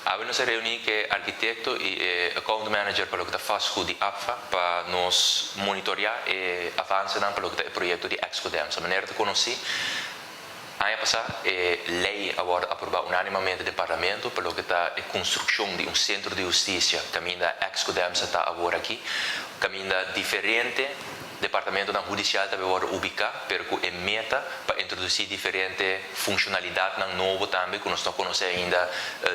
Awe nos a reuni cu arquitecto y account manager pa loke ta vastgoed di APFA pa nos monitorea e avance pa loke ta e proyecto di Expo-Dem. Manera ta conoci, aña pasa e ley a wordo aproba unanimamente den parlamento pa loke ta e construccion di un centro di husticia, caminda Exco-Dem ta awor aki, caminda diferente departamento hudicial tambe ta ubica, pero cu e meta pa introduci diferente funcionalidad nobo tambe cu nos no conoce ainda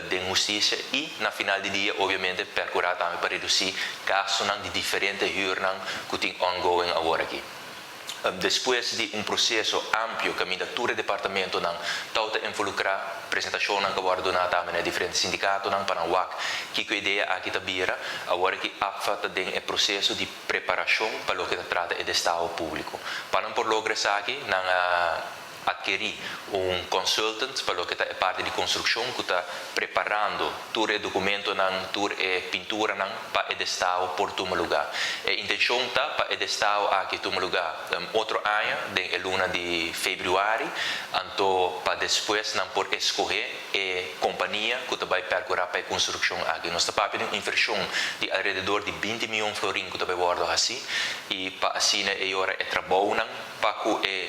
di husticia y na final di dia, obviamente, percura tambe pa reduci gastonan di diferente huurnan cu tin ongoing awor aki. Despues di un proceso amplio caminda tur departamentonan ta involucra, presentacion cu a wordo duna tambe na diferente sindicatonan pa nan wak kico e idea aki ta bira, awor cu APFA ta den e proceso di preparacion pa loke ta trata e destaho publico. Pa nan por logra esaki, nan a adkiri un consultant pa loke ta parti di construccion cu ta preparando tur e documentonan, tur e pinturanan pa e destaho por tuma luga. E intencion ta pa e destaho aki tuma luga otro aña, den luna di februari, anto pa despues nan por scoge e compania cu ta bay percura pa e construccion aki. Nos ta papia di un inversion di alrededor di 20 miyon florin cu ta bay wordo haci y pa asina e ora e trabounan pa cu e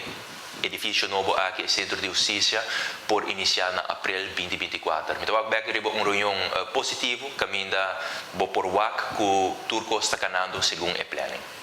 edificio nobo aki, e Centro di Husticia, por inicia na april 2024. Mi ta wak riba un reunion positivo, caminda bo por wak cu tur cos ta canando segun e planning.